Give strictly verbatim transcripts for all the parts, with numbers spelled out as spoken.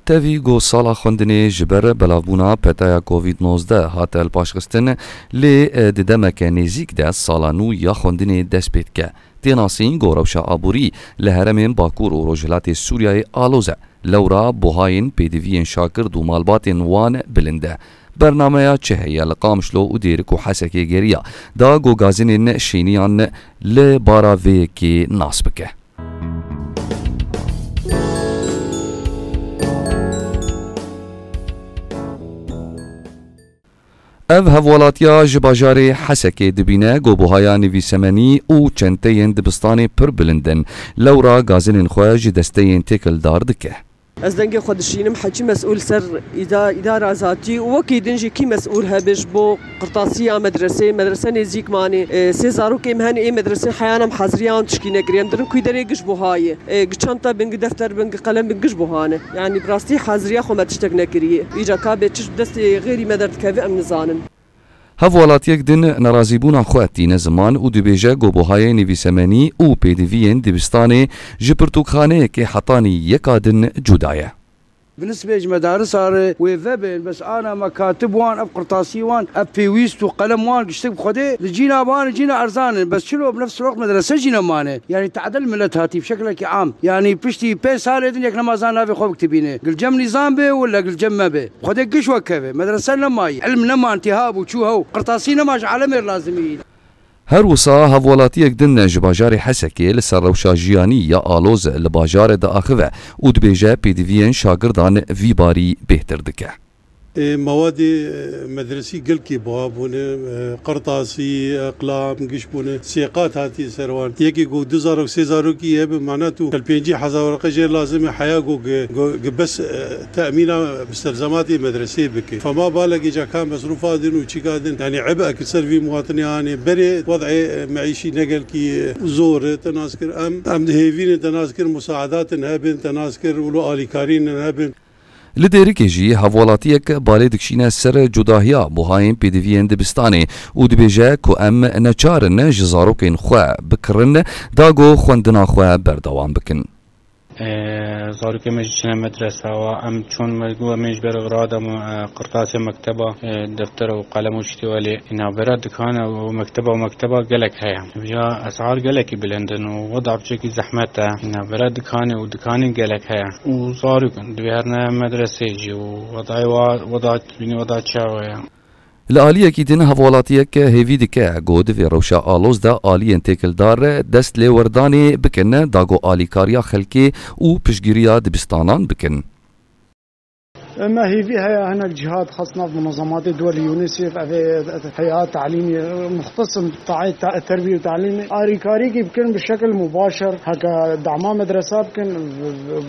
Tevî ku sala xwendinê ji ber belavbûna petaya Covid nozdeh hate lipaşxistin, lê, e, di demeke nêzîk de sala nû ya xwendinê dest pê dike. Tê nasîn ku rewşa aborî li herêmên Bakur û Rojhilatê Sûriyeyê aloz e. Lewra buhayên pêdiviyên şagird û malbatên wan bilind e. Bernameya Çi Heye li Qamişlo û Dêrik û Hesekê geriya da ku gazinên şêniyan li bara vê yekê nas bike. Ev hevwelatiya ji bajarê Hesekê dibîne ku buhaya nivîsemenî û çenteyên dibistanê pir bilind in. Lewra gazinên xwe ji desteyên têkildar dike. Ez dengê xwe dişînim, heçî mesûl ser îda-, îdara zatî û wekî din jî kî mesûl hebe ji bo qirtasiya medresê, medrese nêzîk manê. E, sê zarokê em hene ê medresê heya em heziriya wan tişkî nekiriye. Em dirin kuyderê giş buha ye. E, gi çanta bin, gi defter bin, gi qelem bin giş buha ne. Yanî bi rastî heziriya xwe me tiştek nekiriye. Îca ka bê çi ji destê xêrî me derdikeve em nizanin. Hevwelatiyek din nerazîbûna xwe tîne ziman û dibêje ku buhayê nivîsemenî û pêdiviyên dibistanê ji pirtûkxaneyekê hetanî yeka din cuda ye. Bi nisbê ji medarisa re wê vebin, bes ana mekatib wan, ev qirtasî wan, ev pêwîst û qelem wan giştik bi Xwedê li cîna wan, li cîna erzan in. Bes çilo bi nefs wek medrese jî nemane. Yanî te'dil milet hatî bi şeklekî am. Yanî piştî pênc salê din yek nema zan navê xwe biktibîne. Gil cem nîzam be wila gil cem me be. Xwedê giş wek keve. Medrese nemayî. Ilm neman tê ha bû çû hew. Qirtasî nema ji alemê lazimî. Her wisa hevwelatiyek din ji bajarê Hesekê li ser rewşa jiyanî ya aloz li bajarê diaxive û dibêje pêdiviyên şagirdan vî barî bêhtir dike. Ê, mewadê, e, medresî gelkî buha bûne, e, qirtasî, eqlam, giş bûne, sê qat hatiye ser wan. Yekê ku du zarok, sê zarokî hebe, mana tu tel pêncî hezar werqe jê lazim e, heya ku gi, ku gi bes, e, temîna mustelzematê medresê bike. Fema balekê ca ka mesrûfa din û çîka din, yanî ebe ki ser vî muwatinê anê. Berê wed'ê, e, meîşî ne gelkî, e, zor e, te nas kir. Em, em di hêvî ne te nas kir, musaadat in hebin, te nas kir, wilo alîkarî ne hebin. Li Dêrikê jî hevwelatiyek balê dikişîne ser cudahiya buhayên pêdiviyên dibistanê û dibêje ku em neçar in ji zarokên xwe bikirin, da ku xwendina xwe berdewam bikin. E, zarokê me jî çine medresa wa, em çûn me got, em ê ji ber rada me, e, qirtasê mekteba, e, defter û qelem û tiştê welê. Navbera dikana û mekteba û mekteba gelek heye. Vêca esar gelekî bilind in û weda piçekî zehmet e. Navbera dikanê û dikanên gelek heye. Û zarok in, divê herine medresê jî û wedayê wa, weda, bînî weda çawa ye. Li aliyekî din hevwelatiyek hêvî dike ku di vê rewşa aloz de aliyên têkildar dest lê werdanê bikin, da ku alîkariya xelkê û piştgiriya dibistanan bikin. Me hêvî heye hinek cîha dixwest nav munezematê dewlî UNICEF, ev ê heya telîmî muxtes in, taê te-, terbî û telîmê alîkarîkî bikin bi şekil mubaşer, heke dema medresa bikin,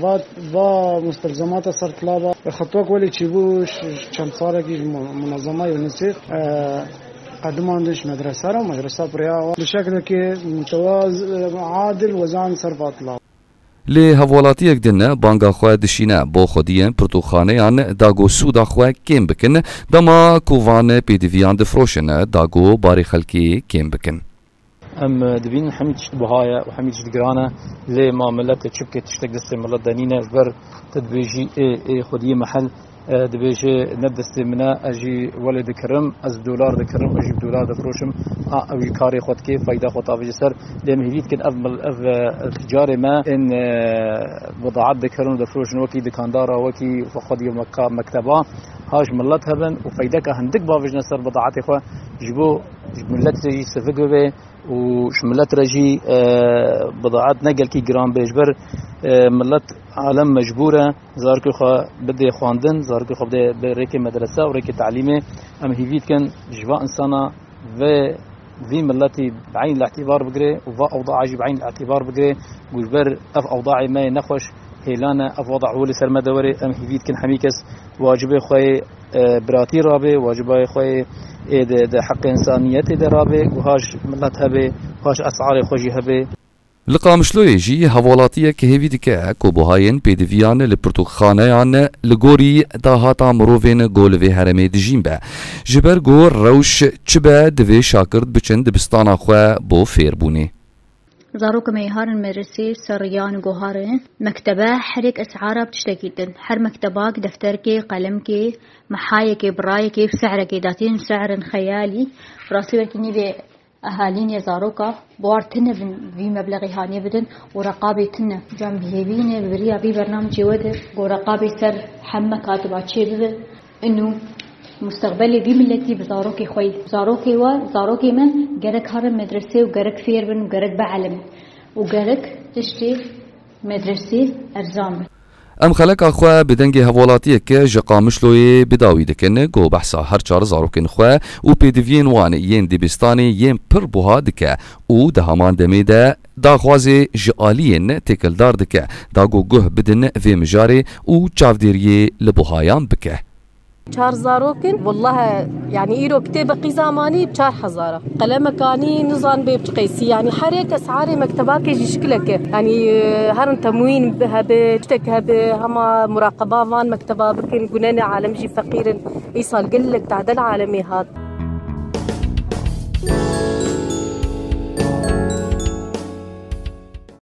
va, va mustelzemata ser tilava. Xitwek welê çêbû ş-, ş-, çend salekî ji mu-, munezema UNICEF, e, qedimandin ji medresa re, medresa bi rêya wa bi şeklekê mutewaz-, adil wezan ser va tilava. Lê hevwelatiyek din banga xwe dişîne bo xwediyên pirtûkxaneyan, da ku sûda xwe kêm bikin, dema ku van pêdiviyan difroşin, da ku barê xelkê kêm bikin. Em dibînin hemî tişt buha ye û hemî tişt giran e, lê ma milet çi bike, tiştek destê milet de nîne, ji ber te dibêjî ê, ê xwediyê mehel, e, dibêje ne destê min e, ez jî welê dikirim, ez dolar dikirim, ez jî bi dolar difiroşim. A, ew jî karê xwe dike, fayda xwe tavêje ser. Lê em hêvî dikin ev mil-, ev, e, ticarê me ên, e, bidaet dikirin û difiroşin, wekî dikandara, wekî xwedî meka-, mekteba, ha ji milet hebin û feydeka hindik bavêjine ser bidaetê xwe, ji bo ji milet re jî sivik bibe û ji milet re jî, e, bidaet ne gelkî giran bê. Ji ber, e, milet, alem mecbûr e. Zarokê xwe bidê xwendin, zarokê xwe bidê bi rêkê medrese û rêkê telîmê. Em hîvî dikin ji va insana vê, vî miletî bi eyn îtîbar bigire û va ewdaa jî bi eyn îtîbar bigire. Ku ji ber ev ewdaê me yê nexweş hêlan e, ev weda holê ser me de were. Em hîvî dikin hemî kes wacibê xwe yê, e, biratî rabe, wacibê xwe yê ê di, di heqê însaniyetê de rabe, wiha ji milet hebe, wiha ji esarê xwe jî hebe. Li Qamişloyê jî hevwelatiyek hêvî dike ku buhayên pêdiviyan li pirtûkxaneyan li gorî dahata mirovên ku li vê herêmê dijîn be, ji ber ku rewş çi be, divê şagirt biçin dibistana xwe bo fêrbûnê. Zarok me harin medresê ser yan goharin. Mektebe her yek esara bi tiştekî din. Her mektebak defterkê, qelemkê, mehayekê, birayekê, bi sehrekê datin, sehrin xeyalî. Rastî wekî nîvê ehalînê zaroka, bar tine bin vî meblexê hanê bidin û reqabê tine. Can bihêvîne, bi biriya vî bernamecê we de, go reqabê ser heme katiba çê bibe. Inu mustaqbelê vî milletî bi zarokê xwe yî. Zarokê we, zarokê me gerek harin medresê û gerek fêr bin û gerek bielimin. Û gerek tiştê medresê erzan bin. Em xeleka xwe bi dengê hevalatiyeke ji Qamişloyê bi dawî dikin, ku behsa her çar zarokên xwe û pêdiviyên wan yên dibistanê yên pir buha dike û di heman demê de daxwazê ji aliyên têkildar dike, da ku guh bidin vê mijarê û çavdêriyê li buhayan bike. Çar zarokin, wallahi, yani, îro kitêbe qîza manî çar hezar e. Qelemekanî nizan bê çi qeysî, yani, her yek esarê mektebakê jî şikileke. Yani, e, herin temwîn hebe, tiştek hebe, hema muraqeba van mekteba bikin, gunene alem jî feqîr in. Îsal gelek tadel alemê hat.